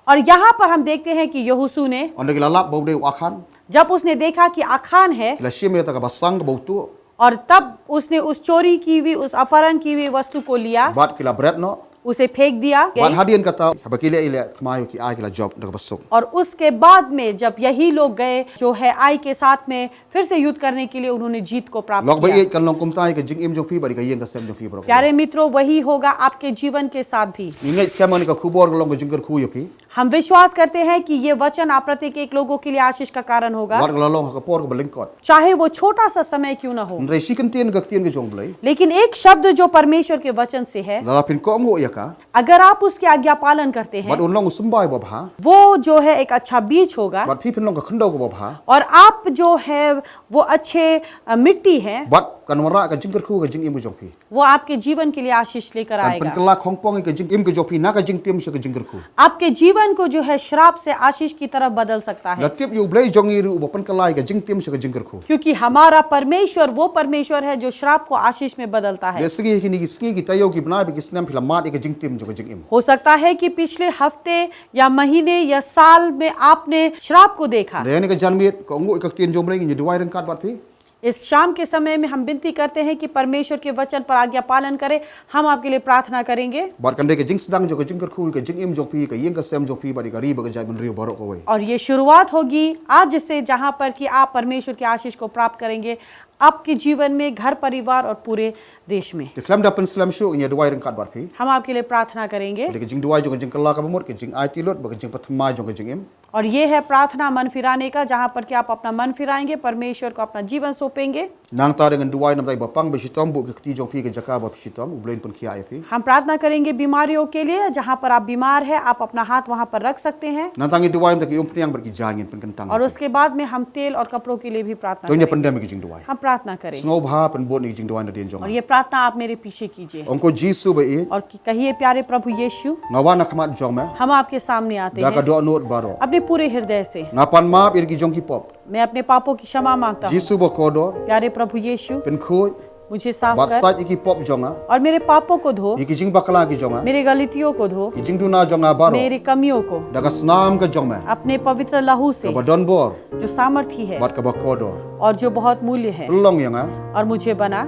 और यहाँ पर हम देखते हैं कि यहोशू ने, ynda ki la lap ba u dei u Akhan, जब उसने देखा कि आखान है, ki la shim ïa kata kaba sang kaba u tuh. और तब उसने उस चोरी की हुई, उस अपहरण की हुई वस्तु को लिया, bad ki la bret noh. उसे फेंक दिया गई। Bad hadien kata, haba ki leh ïaleh thymmai ki ai ki la jop da kaba suk. और उसके बाद में जब यही लोग गए जो है आई के साथ में फिर से युद्ध करने के लिए, उन्होंने जीत को प्राप्त किया। Lok ba ïeit kan long kumta ïa ka jingim jong phi bad ïa ka ïing ka sem jong phi baroh. प्यारे मित्रों, वही होगा आपके जीवन के साथ भी। Ngi ngeit skhem ba kane ka khubor ka long ka jingkyrkhu ïa phi. हम विश्वास करते हैं कि ये वचन आप प्रत्येक एक लोगों के लिए आशीष का कारण होगा। Wat ka la long ha ka por kaba lyngkot. चाहे वो छोटा सा समय क्यों ना हो। Hynrei shi kyntien ka ktien ka jong U Blei. लेकिन एक शब्द जो परमेश्वर के वचन से है, lada phin kohnguh ïa ka, अगर आप उसकी आज्ञा पालन करते हैं, bad un long u symbai uba bha, वो जो है एक अच्छा बीज होगा, bad phi phin long ka khyndew kaba bha, और आप जो है वो अच्छे, अ, मिट्टी है, bad kan wanrah ka jingkyrkhu ka jingim ka jong phi. वो आपके जीवन के लिए आशीष लेकर आएगा। Kan pynkylla khongpong ïa ka jingim ka jong phi na ka jingtim sha ka jingkyrkhu. आपके जीवन को जो है श्राप से आशीष की तरफ बदल सकता है। La tip ïa U Blei jong ngi ruh uba pynkylla ïa ka jingtim sha ka jingkyrkhu. क्योंकि हमारा परमेश्वर वो परमेश्वर है जो श्राप को आशीष में बदलता है। Lehse kine ki sngi ki taïew ki bnai bad ki snem phi la mad ïa ka jingtim jong ka jingim. हो सकता है कि पिछले हफ्ते या महीने या साल में आपने श्राप को देखा। Hynrei ha kane ka janmiet, kohnguh ïa ka ktien jong U Blei, ngi duwai ryngkat bad phi. इस शाम के समय में हम विनती करते हैं कि परमेश्वर के वचन पर आज्ञा पालन करें। हम आपके लिए प्रार्थना करेंगे। Bad kan dei ka jingsdang jong ka jingkyrkhu ïa ka jingim jong phi, ka ïing ka sem jong phi bad ïa ka ri bad ka jaitbynriew baroh kawei. और ये शुरुआत होगी आज से, जहां पर कि आप परमेश्वर की आशीष को प्राप्त करेंगे आपके जीवन में, घर परिवार और पूरे देश में। Te khlem da pynslem shuh, ngi duwai ryngkat bad phi. हम आपके लिए प्रार्थना करेंगे। Ka dei ka jingduwai jong ka jingkylla kaba mut, ka jingaiti lut bad ka jingpynthymmai jong ka jingim. और ये है प्रार्थना मन फिराने का, जहां पर कि आप अपना मन फिराएंगे, परमेश्वर को अपना जीवन सौंपेंगे। Nangta ngan duwai namar ïa kiba pang ba shitom, buh ki kti jong phi ha ka jaka ba phi shitom, U Blei un pynkhiah ïa phi. हम प्रार्थना करेंगे बीमारियों के लिए, जहां पर आप बीमार हैं, आप अपना हाथ वहां पर रख सकते हैं। Nangta ngi duwai namar ki umphniang bad ki jaiñ, ngin pynkyntang. और उसके बाद में हम तेल और कपड़ों के लिए भी प्रार्थना करेंगे। To ngin pyndem ïa ki jingduwai. हम प्रार्थना करेंगे। Sngewbha pynbud ïa ki jingduwai nadien jong nga. और ये प्रार्थना आप मेरे पीछे कीजिए। Ong ko Jisu ba ïeit. और कि-, कहिए, प्यारे प्रभु यीशु, nga wan ha khmat jong me. हम आपके सामने आते हैं। Da ka dohnud baroh. अपने पूरे हृदय से। Nga pan map ïa ki jong ki pop. मैं अपने पापों की क्षमा मांगता हूँ। Jisu ba kordor. प्यारे प्रभु यीशु, pynkhuid, मुझे साफ कर। Bad sait ïa ki pop jong nga. और मेरे पापों को धो। Ïa ki jingbakla ki jong nga. मेरी गलतियों को धो। Ki jingduna jong nga baroh. मेरी कमियों को। Da ka snam ka jong me. अपने पवित्र लहू से। Kaba don bor. जो सामर्थी है। Bad kaba kordor. और जो बहुत मूल्य है। Pynlong ïa nga. और मुझे बना।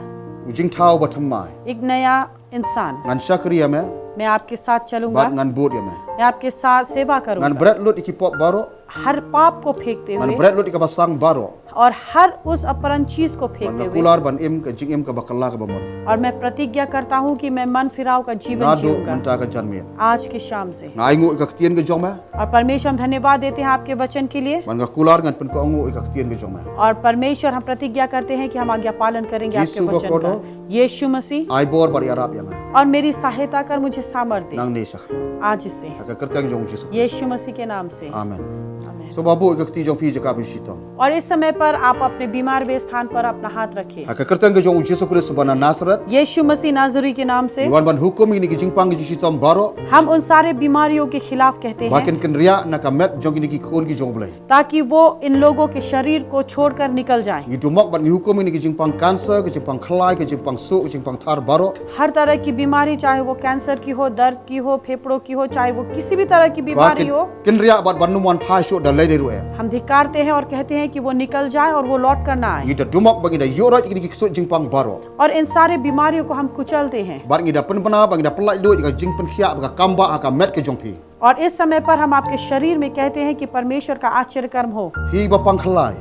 U jingthaw bathymmai. एक नया इंसान। Ngan shakri ïa me. मैं आपके साथ चलूंगा। Bad ngan bud ïa me. मैं आपके साथ सेवा करूंगा। Ngan bret lut ïa ki pop baroh. हर पाप को फेंकते हुए। Ngan bret lut ïa kaba sang baroh. और हर उस अपरंग चीज को फेंकते हुए। Bad nga kular ban im ka jingim kaba kylla kaba mut. और मैं प्रतिज्ञा करता हूँ कि मैं मन फिराव का जीवन जीऊंगा। Naduh mynta ka janmiet. आज की शाम से। Nga ainguh ïa ka ktien ka jong me. और परमेश्वर, हम धन्यवाद देते हैं आपके वचन के लिए। Bad nga kular ngan pynkohnguh ïa ka ktien ka jong me. और परमेश्वर, हम प्रतिज्ञा करते हैं कि हम आज्ञा पालन करेंगे आपके वचन का। Jisu ba kordor. यीशु मसीह, ai bor bad ïarap ïa nga. और मेरी सहायता कर, मुझे सामर्थ दे। Nangne shakhmat. आज से। Ha ka kyrteng jong U Jisu Khrist. यीशु मसीह के नाम से। Amen. आमीन। Sngewbha buh ïa ka kti jong phi ha ka jaka ba phi shitom. और इस समय पर आप अपने बीमार हुए स्थान पर अपना हाथ रखिए। Ha ka kyrteng ka jong U Jisu Khrist uba na Nasareth. यीशु मसीह नाजरी के नाम से। Ngi wan ban hukum ïa kine ki jingpang ki jingshitom baroh. हम उन सारे बीमारियों के खिलाफ कहते हैं। Ba kin kynriah na ka met jong kine ki khun ki jong U Blei. ताकि वो इन लोगों के शरीर को छोड़कर निकल जाएं। Ngi dumok bad ngi hukum ïa kine ki jingpang cancer, ki jingpang khlai, ki jingpang suh, ki jingpang thar baroh. हर तरह की बीमारी, चाहे वो कैंसर की हो, दर्द की हो, फेफड़ों की हो, चाहे वो किसी भी तरह की बीमारी हो। Ba kin kynriah bad ban nym wan phai shuh da lei lei ruh em. हम धिक्कारते हैं और कहते हैं कि वो निकल जाए और वो लौट कर ना आए। Ngi da dumok bad ngi da ïuhroit ïa kine ki ksuid jingpang baroh. और इन सारे बीमारियों को हम कुचलते हैं। Bad ngi da pynbna bad ngi da pynlait luid ïa ka jingpynkhiah bad ka kam bah ha ka met ka jong phi. और इस समय पर हम आपके शरीर में कहते हैं कि परमेश्वर का आश्चर्य कर्म हो। Phi ba pang khlai.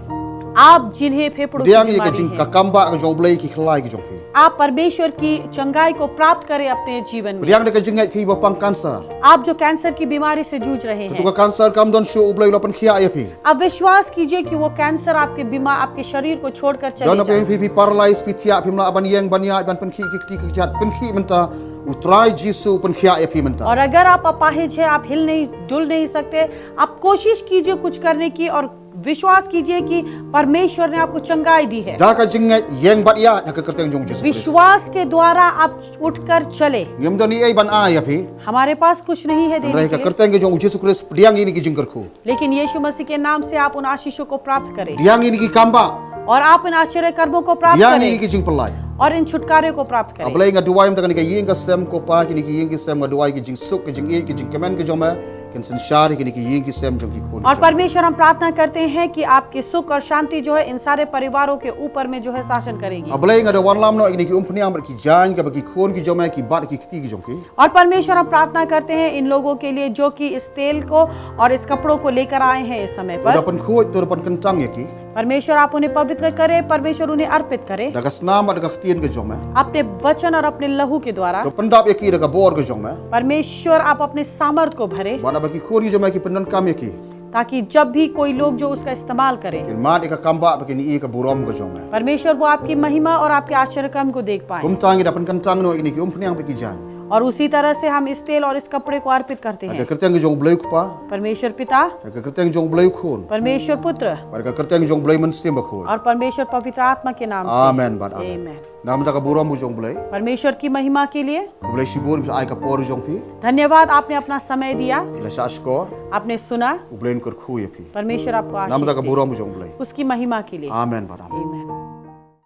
आप जिन्हें फेफड़ों की बीमारी है। Pdiang ïa ka jing, ka kam bah ka jong U Blei ïa ki khlai ki jong phi. आप परमेश्वर की चंगाई को प्राप्त करें अपने जीवन में। Pdiang da ka jingngeit phi ba pang cancer. आप जो कैंसर की बीमारी से जूझ रहे Katu हैं, ka cancer kam don shuh, U Blei u la pynkhiah ïa phi. आप विश्वास कीजिए कि वो कैंसर आपके बीमार, आपके शरीर को छोड़कर चले Don na जाए। phi phi paralyze, phi thiah, phim lah ban ïeng ban ïaid ban pynkhih ki kti ki kjat, pynkhiah mynta. U Trai Jisu u pynkhiah ïa phi mynta. और अगर आप अपाहिज हैं, आप हिल नहीं, डुल नहीं सकते, आप कोशिश कीजिए कुछ करने की और विश्वास कीजिए कि परमेश्वर ने आपको चंगाई दी है। Da ka jingngeit ïeng bad ïaid ha ka kyrteng jong U Jisu Khrist. विश्वास के द्वारा आप उठकर चले। Ngim don ei ei ban ai ïa phi. हमारे पास कुछ नहीं है देने Hynrei ha के ka लिए, kyrteng ka jong U Jisu Khrist pdiang ïa kine ki jingkyrkhu. लेकिन यीशु मसीह के नाम से आप उन आशीषों को प्राप्त करें Pdiang ïa kine ki kambah. और आप इन आश्चर्य कर्मों को प्राप्त Pdiang ïa kine करें ki jingpyllait. और इन छुटकारे को प्राप्त A करें। Blei, nga duwai mynta kane ka ïing ka sem ko Pa, kine ki ïing ki sem, nga duwai ki jingsuk, ki jingïeit, ki jingkmen ka jong me kin synshar ïa kine ki ïing ki sem jong ki khun. और परमेश्वर, हम प्रार्थना करते हैं कि आपके सुख और शांति जो है इन सारे परिवारों के ऊपर में जो है शासन करेगी। A Blei, nga da wanlam noh ïa kine ki umphniang bad ki jaiñ kaba ki khun ki jong me ki bat ki kti ki jong ki. और परमेश्वर, हम प्रार्थना करते हैं इन लोगों के लिए जो कि इस तेल को और इस कपड़ों को लेकर आए हैं इस समय To da पर। pynkhuid, to da pynkyntang ïa ki. परमेश्वर, आप उन्हें पवित्र करें, परमेश्वर, उन्हें अर्पित करें Da ka snam bad da ka ktien ka jong me. अपने वचन और अपने लहू के द्वारा। To pyndap ïa ki da ka bor ka jong me. परमेश्वर, आप अपने सामर्थ को भरें Bad haba ki khun ki jong me ki pyndonkam ïa ki, ताकि जब भी कोई लोग जो उसका इस्तेमाल करें, kin mad ïa ka kambah bad kin ïohi ïa ka burom ka jong me. परमेश्वर, वो आपकी महिमा और आपके आश्चर्य कर्म को देख पाए। Kumta ngi da pynkyntang noh ïa kine ki umphniang bad ki jaiñ. और उसी तरह से हम इस तेल और इस कपड़े को अर्पित करते Ha ka हैं। kyrteng ka jong U Blei U Kpa, परमेश्वर पिता, ha ka kyrteng jong U Blei U Khun, परमेश्वर पुत्र bad ka kyrteng jong U Blei Mynsiem Bakhuid. और परमेश्वर पवित्र आत्मा के नाम से। Amen bad amen. आमेन। Namar ka burom u jong U Blei. परमेश्वर की महिमा के लिए Khublei shibun ba ai ka por jong phi. धन्यवाद, आपने अपना समय दिया, La shah shkor. आपने सुना। U Blei un kyrkhu ïa phi. परमेश्वर आपको आशीष Namar ka दे। burom u jong U Blei. उसकी महिमा के लिए। Amen bad amen. आमेन।